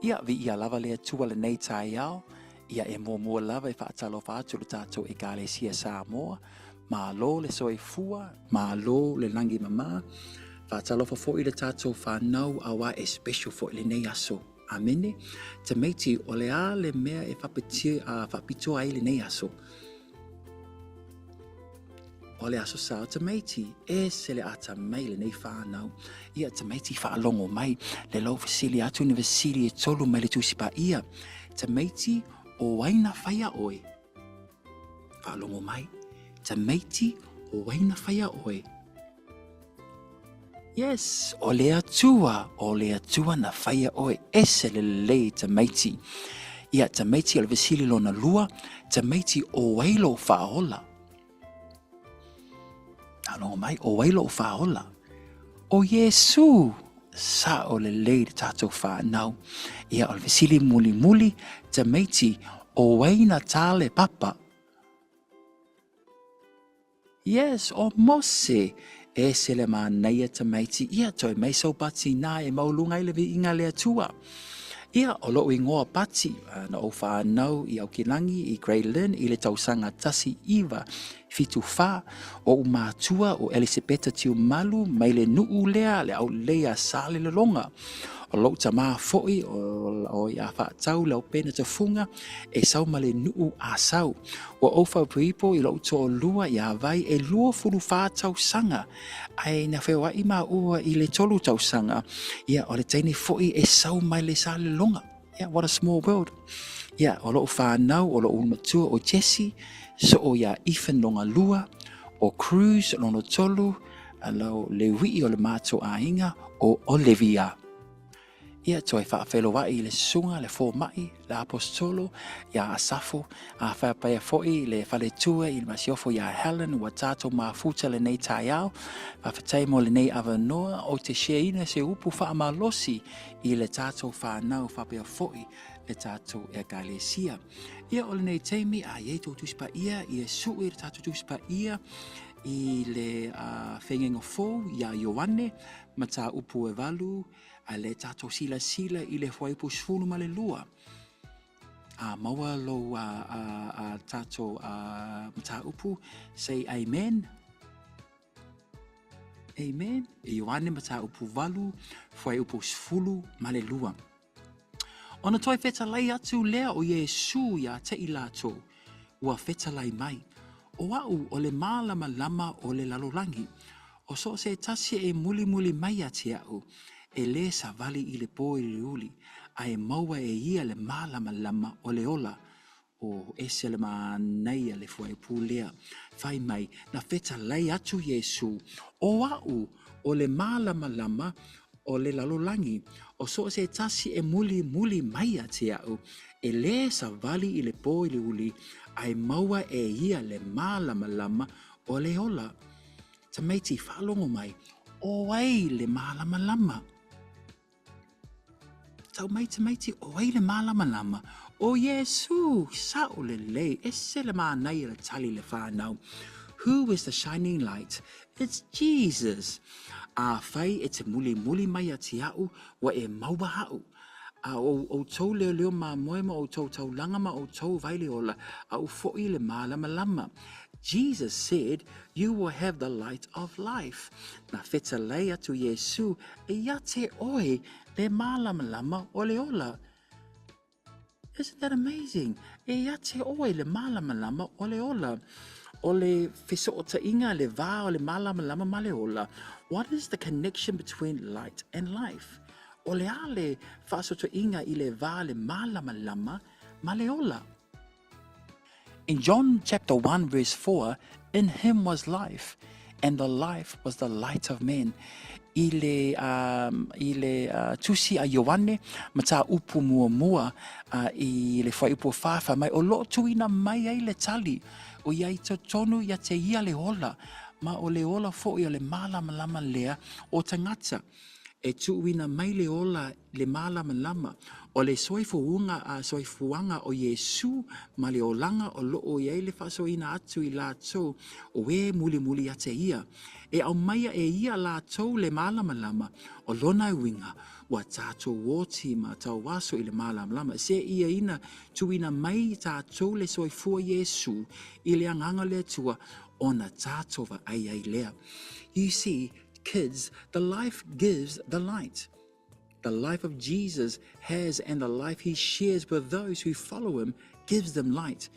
Ia, viia lava le Atua lenei taeao, ia e muamua lava e faatalofa atu le tatou Ekalesia Samoa, malo le soifua, malo le lagi mama, faatalofa foi le tatou whanau aua e special foi lenei aso. Amene. Tamaiti, o le a le mea e faapitoa ai lenei aso? O le aso sa o tamaiti, ese le atamai lenei whanau. Ia tamaiti faalogo mai, le lou fesili atu ni fesili e tolu mai le Tusi Paia. Tamaiti, o ai na whaia oe? Faalogo mai. Tamaiti, o ai na whaia oe? Yes, o le Atua, o le Atua na whaia oe, ese le lelei tamaiti. Ia, tamaiti o le fesili lona lua, tamaiti o ai lou faaola? Faalogo mai, o ai lou faaola? O Iesu, sao lelei le tatou whanau. Ia, o le fesili mulimuli, tamaiti, o ai na tā le papa? Yes, o Mose, ese le manaia tamaiti, ia toe mai sau pati nā e maualuga ai le viiga le Atua. Ia, o lo'u igoa pati, na ou whanau i Aokilangi i Grey Lynn i le tausaga 1974, o ou mātua o Elisapeta Tiumalu mai le nuu lea le aulelei a Salelologa. O lo'u tamā fo'i o ia Faatau Laupena Tafuga e sau ma le nuu Asau. Ua ou faapoipo i lo'u to'alua iā Vai e 24 tausaga, ae na feoa'i maua i le tolu tausaga. Ia, o le teine fo'i e sau mai le Salelologa. Yeah, what a small world. Ia, o lo'u whanau, o lo'u matua o Jesse, so'o iā Ethan lona lua, o Cruz lona tolu, a lau le ui'i o le matou aiga o Olivia. Ia toe faafeiloai i le susuga, le fōmaʻi, le aposetolo, iā Asafo, a faapea foi le faletua i le masiofo iā Helen, ua tatou mafuta lenei taeao. Faafetai mo lenei avanoa ou te share-ina se upu faamalosi i le tatou whanau faapea foi le tatou ekalesia. Ia o lenei taimi, a i ai tou Tusi Paia, ia sui le tatou Tusi Paia i le feagaiga fou iā Ioane, mataupu e valu, A le tatou silasila i le fuaiupu 12. A maua lou a, a, a tatou a, mataupu, say amen. Amen. E Ioane mataupu 8, fuaiupu 12. Ona toe fetalai atu lea o Iesū iā te i latou, ua fetalai mai, O a'u o le mālamalama o le lalolagi. O so o se tasi e mulimuli mai ia te a'u, e lē savali i le pōuliuli, a e maua e ia le mālamalama o le ola. O ese le manaia le fuaiupu lea. Fai mai, na fetalai atu Iesū, O a'u o le mālamalama o le lalolagi, o so o se tasi e mulimuli mai ia te a'u, e lē savali i le pōuliuli, a e maua e ia le mālamalama o le ola. Tamaiti, faalogo mai, o ai le mālamalama? Tau mai tamaiti, o ai le mālamalama? O Iesū, sao lelei, ese le manaia le tali le whānau. Who is the shining light? It's Jesus. Afai e te mulimuli mai ia te a'u, ua e maua a'u. A o outou leoleo mamoe ma outou taulaga ma outou vaileola, a'u fo'i le mālamalama. Jesus said, You will have the light of life. Na fetalai atu Iesū, e ia te oe le mālamalama o le ola. Isn't that amazing? E ia te oe le mālamalama o le ola. O le fesootaiga le va o le mālamalama ma le ola. What is the connection between light and life? O le a le faasootaiga i le va le mālamalama ma le ola? In John chapter 1 verse 4, in him was life, and the life was the light of men. I le, um, i le uh, tusi a Ioane, mataupu muamua uh, i le fuaiupu whawha mai, o loo tuina mai ai le tali, o ia i totonu ia te ia le ola, ma o le ola fo'i o le mālamalama lea o tangata. E tuuina mai le ola le malamalama o le soifuuga a soifuaga o Iesu ma le olaga o loo i ai le faasoaina atu i latou o e mulimuli ia te ia. E aumaia e ia latou le malamalama o lona uiga ua tatou oti ma tauaso i le malamalama. Se ia ina tuuina mai i tatou le soifua Iesu i le Agaga o le Atua ona tatou vaai ai lea. You see, kids, the life gives the light. The life of Jesus has and the life he shares with those who follow him gives them light.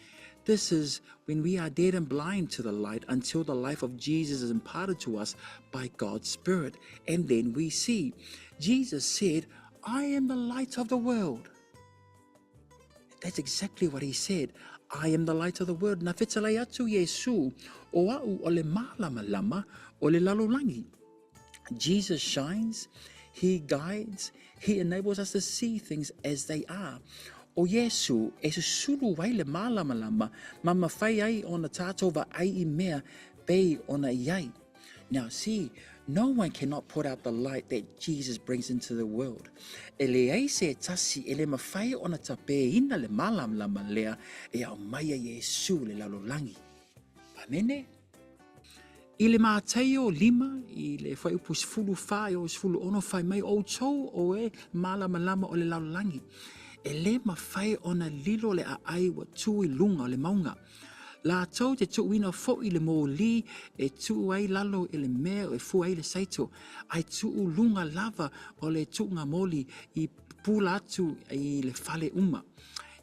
This is when we are dead and blind to the light until the life of Jesus is imparted to us by God's Spirit, and then we see. Jesus said, I am the light of the world. That's exactly what he said. I am the light of the world. Na fetalai atu Iesu, o a'u o le malamalama o le lalolagi. Jesus shines, he guides, he enables us to see things as they are. O Iesu e susulu ai le malamalama ma mafai ai ona tatou vaai i mea pei ona i ai. Now see, no one cannot put out the light that Jesus brings into the world. E leai se tasi e le mafai ona tapeina le malamalama lea e aumaia Iesu le lalolagi. Amene? I le Mataio lima, i le fuaiupu 14 e oo 16, fai mai, Outou o e malamalama o le lalolagi, e le mafai ona lilo le aai ua tu i luga o le mauga. Latou te tuuina foi le moli e tuu ai lalo i le mea e fua ai le saito, ae tuu luga lava o le tuuga moli i pupula atu i le fale uma.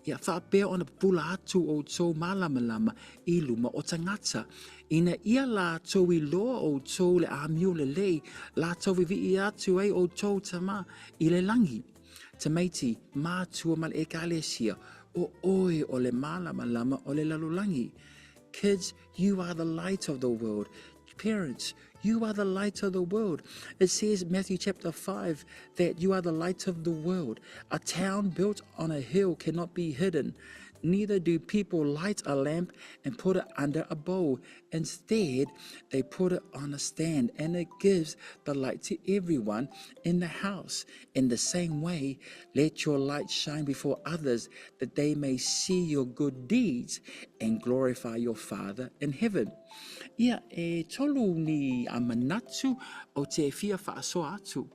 Ia faapea ona pupula atu outou malamalama i luma o tagata, ina ia latou iloa outou le amio lelei, latou vivii atu ai outou Tama i le lagi. Tamaiti, matua ma le Ekalesia, o oe o le malamalama o le lalolagi. Kids, you are the light of the world. Parents, you are the light of the world. It says, Matthew chapter 5, that you are the light of the world. A town built on a hill cannot be hidden. Neither do people light a lamp and put it under a bowl. Instead, they put it on a stand and it gives the light to everyone in the house. In the same way, let your light shine before others that they may see your good deeds and glorify your Father in heaven. Ia, e tolu ni a manatu o te fia faasoa atu.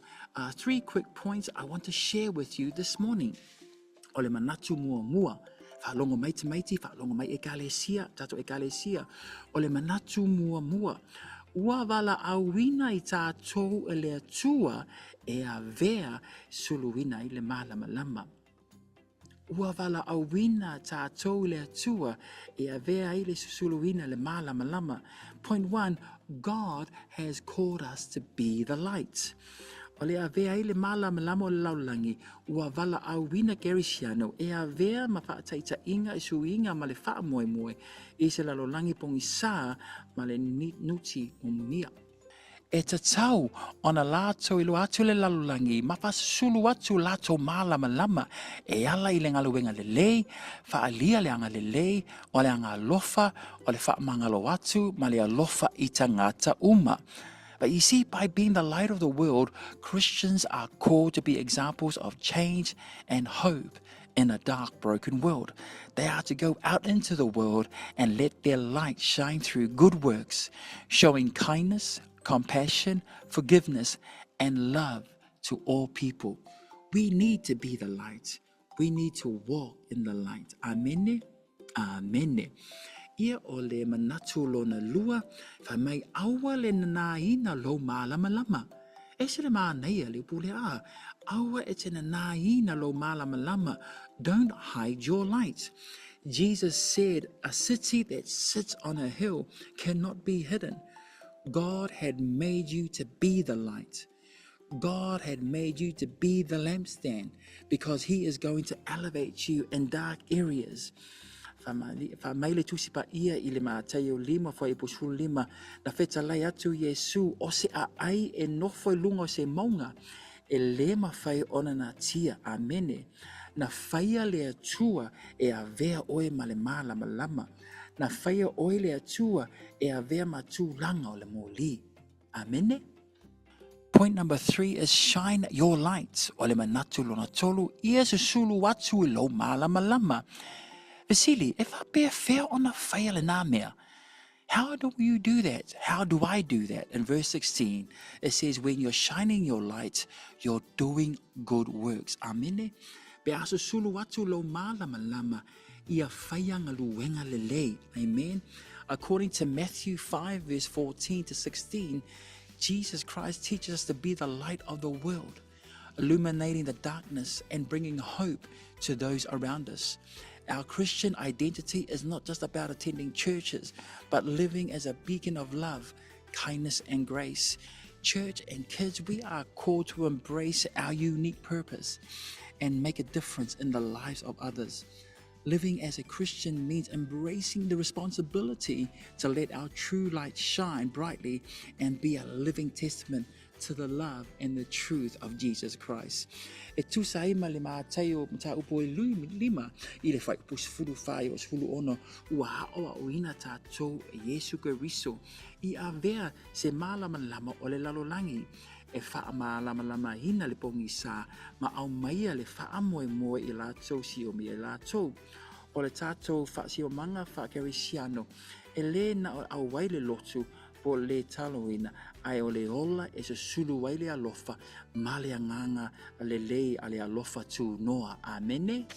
Three quick points I want to share with you this morning. O le manatu muamua, faalogo mai tamaiti, faalogo mai ekalesia, tatou ekalesia. O le manatu muamua, ua valaauina i tatou e le Atua e avea suluina ai le malamalama. Ua valaauina tatou i le Atua e avea ai le susuluina le malamalama. Point one, God has called us to be the light. O le avea ai le malamalama o le lalolagi, ua valaauina Kerisiano e avea ma faataitaiga i suiga ma le faamoemoe i se lalolagi pogisā ma le nuti momonia. E tatau ona latou iloa atu le lalolagi ma faasusulu atu latou malamalama e ala i le galuega lelei, faaalia le agalelei, o le agaalofa, o le faamagalo atu ma le alofa i tagata uma. But you see, by being the light of the world, Christians are called to be examples of change and hope in a dark, broken world. They are to go out into the world and let their light shine through good works, showing kindness, compassion, forgiveness, and love to all people. We need to be the light. We need to walk in the light. Amene. Amene. Ia o le manatu lona lua, fai mai aua le nanāina lou mālamalama. Ese le mānaia le upu lea, a, aua e te nanāina lou mālamalama, don't hide your light. Jesus said, a city that sits on a hill cannot be hidden. God had made you to be the light. God had made you to be the lampstand because he is going to elevate you in dark areas. Fa mai le Tusi Paia i le Mataio lima fuaiupu 15, na fetalai atu Iesu o se aai e nofo i luga o se mauga, e le mafai ona natia. Amene. Na faia le Atua e avea oe ma le malamalama. Na faia oe le Atua e avea ma tulaga o le moli. Amene. Point number 3 is shine your light. O le manatu lona tolu, ia susulu atu i lou mālamalama. Fesili, e faapefea ona faia lenā mea? How do you do that? How do I do that? In verse 16, it says, when you're shining your light, you're doing good works. Amene. Pe a susulu atu lou mālamalama, ia faia galuega lelei. Amen. According to Matthew 5, verse 14 to 16, Jesus Christ teaches us to be the light of the world, illuminating the darkness and bringing hope to those around us. Our Christian identity is not just about attending churches, but living as a beacon of love, kindness, and grace. Church and kids, we are called to embrace our unique purpose and make a difference in the lives of others. Living as a Christian means embracing the responsibility to let our true light shine brightly and be a living testament to the love and the truth of Jesus Christ. E tusa ai ma le Mataio mataupu e lui lima i le fuaiupu 14 e oo 16, ua aʻoaʻoina tātou e Iesu Keriso i avea se mālamalama o le lalolagi e faamālamalamaina le pogisa ma aumaia le faamoemoe i latou siomi e latou. O le tatou faasiomaga faakerisiano e lē na o auai le lotu po o le taloina, ae o le ola e susulu ai le alofa ma le agaga lelei a le alofa tunoa. Amene.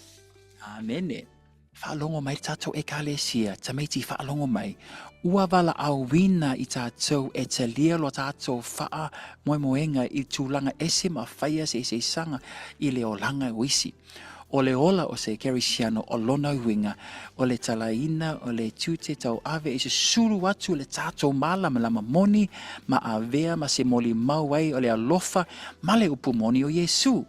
Amene. Faalogo mai le tatou Ekalesia, tamaiti faalogo mai, ua valaauina i tatou e talia lo tatou faamoemoega i tulaga ese ma faia se eseesaga i le olaga o isi. O le ola o se Kerisiano o lona uiga, o le talaina o le tiute tauave e susulu atu le tatou malamalama moni ma avea ma se molimau ai o le alofa ma le upu moni o Iesu.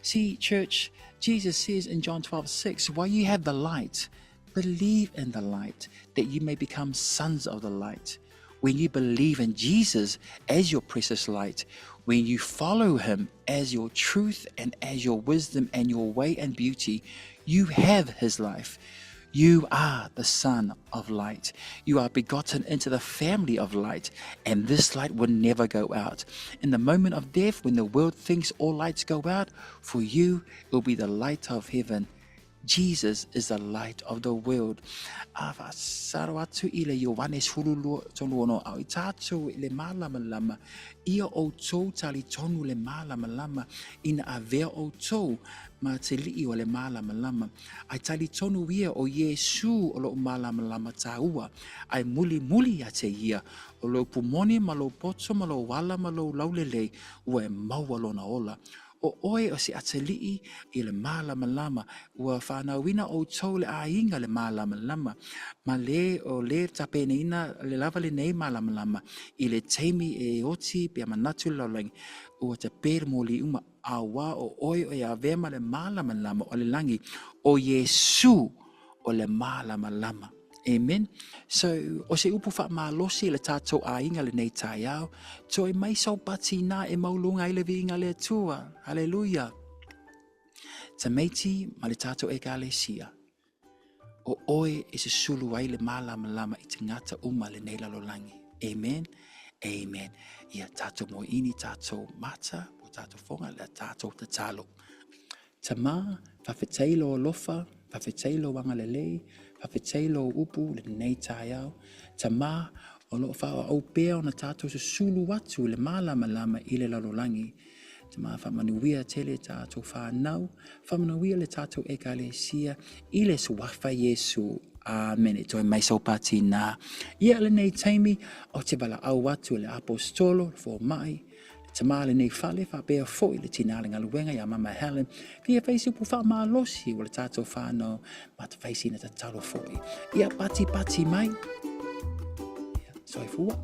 See, church, Jesus says in John 12:6, while you have the light, believe in the light, that you may become sons of the light. When you believe in Jesus as your precious light, when you follow him as your truth and as your wisdom and your way and beauty, you have his life. You are the son of light. You are begotten into the family of light, and this light will never go out. In the moment of death, when the world thinks all lights go out, for you it will be the light of heaven. Jesus is the light of the world. A faasaro atu i le Ioane 12:36, a o i tātou i le mālamalama, ia outou talitonu le mālamalama, ina avea outou ma te li'i o le mālamalama. Ae talitonu ia o Iesū o lou mālamalama tāua, ae mulimuli ia te ia, o lou pumoni ma lou poto ma lou ala ma lou laulelei, ua e maua lona ola. O ʻoe o se atalii i le mālamalama, ua whanauina outou le ʻāiga le mālamalama, ma le o le tapenaina le lava lenei mālamalama i le taimi e oti pea manatu le lalolagi, ua tape le moli uma, auā o ʻoe o e avea ma le mālamalama o le lagi, ʻo Iesū o le mālamalama. Amen. So, o se upu faamalosi i le tatou ʻāiga lenei taeao, toe mai saupati nā e mauluga ai le viiga le Atua. Haleluia. Tamaiti ma le tatou Ekalesia, o ʻoe e susulu ai le mālamalama i tagata uma lenei lalolagi. Amen. Amen. Ia tatou moeini, tatou mata, o tatou foga, le tatou tatalo. Tamā, faafetai lou alofa, faafetai lou agalelei, faafetai lou upu lenei taeao. Tamā, o lo o faaauau pea ona tatou susulu atu i le mālamalama i le lalolagi. Tamā, faamanuia tele tatou whānau, faamanuia le tatou ekalesia i le suafa Iesu. Amene. Toe mai saupati nā. Ia lenei taimi, o te valaau atu le apostolo, le fomai, le tamā lenei fale, faapea foi le tinā le galuega iā Mama Helen, fia fai se upu faamalosi ua le tatou whānau, ma te fai sina tatalo foi. Ia pati pati mai. Ia, soifua.